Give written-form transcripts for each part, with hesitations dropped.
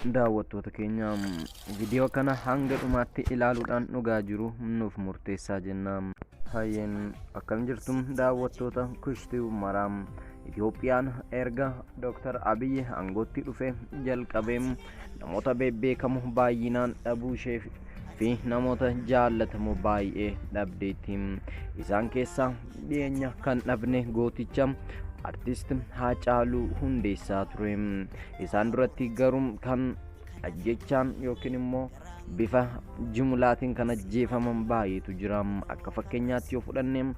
Daawwattoota keenya, viidiyoo kana hanga dhumaatti ilaaluudhaan dhugaa jiru nuuf murteessaa jenna. Hayyeen, akkam jirtu daawwattoota Kushtii Maraa? Itoophiyaan erga Dr. Abiyyi aangootti dhufe jalqabee namoota bebbeekamoo baay'inaan dhabuu ishee fi namoota jaallatamoo baay'ee dhabdeetti. Isaan keessaa dhiyeenya kan dhabne gooticha Artist Haacaaluu Hundeessaa ture. Isaan duratti garuu kan ajjechaan yookiin immoo bifa jumlaatiin kan ajjeefaman baay'eetu jira. Akka fakkeenyaatti yoo fudhanne,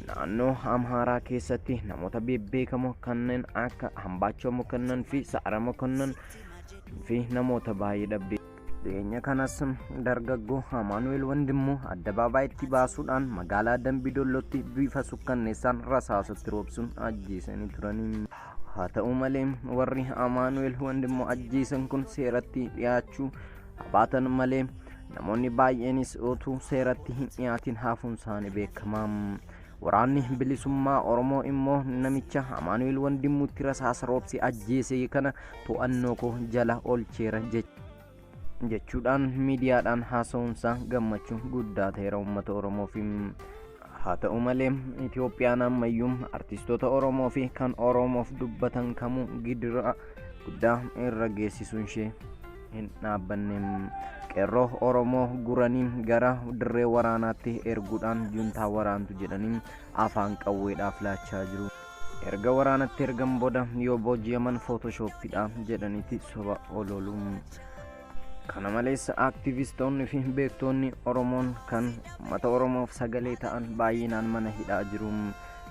naannoo Amhaaraa keessatti namoota bebbeekamoo kanneen akka Hambaachoo Mokonnon fi Sa'ara Mokonnon fi namoota baay'ee dhabde. Dhiyeenya kanas dargaggoo Amaanu'eel Wandimmoo addabaabaayyitti baasuudhaan magaalaa Dambii Dollootti bifa sukkanneessaan rasaasatti roobsuun ajjeesanii turanii. Haa ta'u malee, warri Amaanu'eel Wandimmoo ajjeesan kun seeratti dhiyaachuu baatan malee, namoonni baay'eenis utuu seeratti hin dhiyaatin hafuun isaanii beekamaa. Waraanni Bilisummaa Oromoo immoo namicha Amaanu'eel Wandimmuutti rasaasa roobsi ajjeese kana to'annoo koo jala oolcheera jechuudhaan miidiyaadhaan haasa'uunsaa gammachuu guddaa ta'eera uummata Oromoo fi. Haa ta'u malee, Itoophiyaan ammayyuu artistoota Oromoo fi kan Oromoof dubbatan kamuu gidira guddaa irra geessisuun ishee hin dhaabbanne. Qeerroo Oromoo guranii gara dirree waraanaatti erguudhaan juntaa waraantu jedhanii afaan qawweedhaaf laachaa jiru. Erga waraanatti ergan booda yoo booji'aman footoshooppiidha jedhaniiti soba ololu. Kana malees, aktivistoonni fi beektoonni Oromoon kan uummata Oromoof sagalee ta'an baay'inaan mana hidhaa jiru.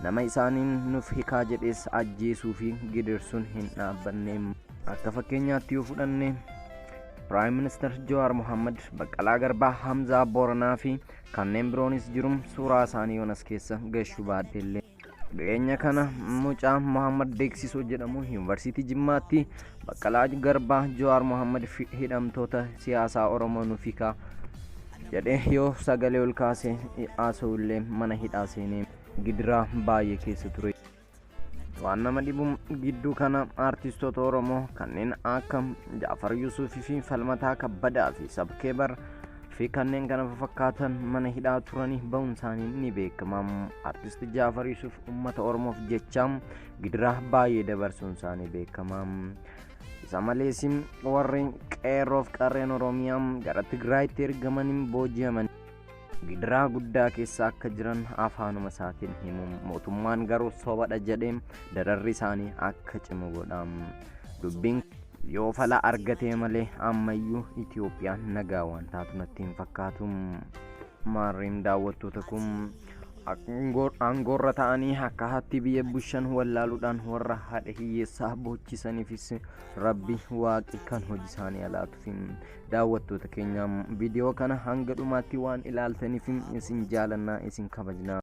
Nama isaaniin nuuf hikaa jedhees ajjeesuu fi gidirsuun hin dhaabbanne. Akka fakkeenyaatti yoo fudhanne, Prime Minister Jawaar Mohammad, Baqqalaa Garbaa, Hamzaa Booranaa fi kanneen biroonis jiru. Suuraa isaanii yoonas keessa gashuu baadheellee. Dhiyeenya kana mucaa Mohammad Deeksisoo jedhamu Yuunivarsiitii Jimmaatti Baqqalaa Garbaa, Jawaar Mohammad, hidhamtoota siyaasaa Oromoo nuuf hikaa jedhee yoo sagalee ol kaasee haasa'ullee mana hidhaa seenee gidiraa baay'ee keessa ture. Waan nama dhibu, gidduu kana aartistoota Oromoo kanneen akka Jaafar Yuusufii fi Falmataa Kabbadaa fi Sabkeebar fi kanneen kana fakkaatan mana hidhaa turanii ba'uun isaanii ni beekama. Aartist Jaafar Yuusuf uummata Oromoof jecha gidiraa baay'ee dabarsuun isaanii beekama. Isa malees, warri qeerroof qarreen Oromiyaa gara Tigraayitti ergamanii booji'aman gidiraa guddaa keessa akka jiran afaanuma isaatiin himu. Mootummaan garuu sobadha jedhee dararri isaanii akka cimu godha. Dubbiin yoo fala argatee malee ammayyuu Itoophiyaan nagaa waan taatu natti hin fakkaatu. Maarriin daawwattoota, kun aangoorra ta'anii akka hatti biyya bushan wallaaluudhaan warra haadha hiyyeessaa boochisaniifis Rabbi Waaqi kan hojii isaanii alaatuuf. Daawwattoota keenya, viidiyoo kana hanga dhumaatti waan ilaaltaniif isin jaalannaa, isin kabajnaa.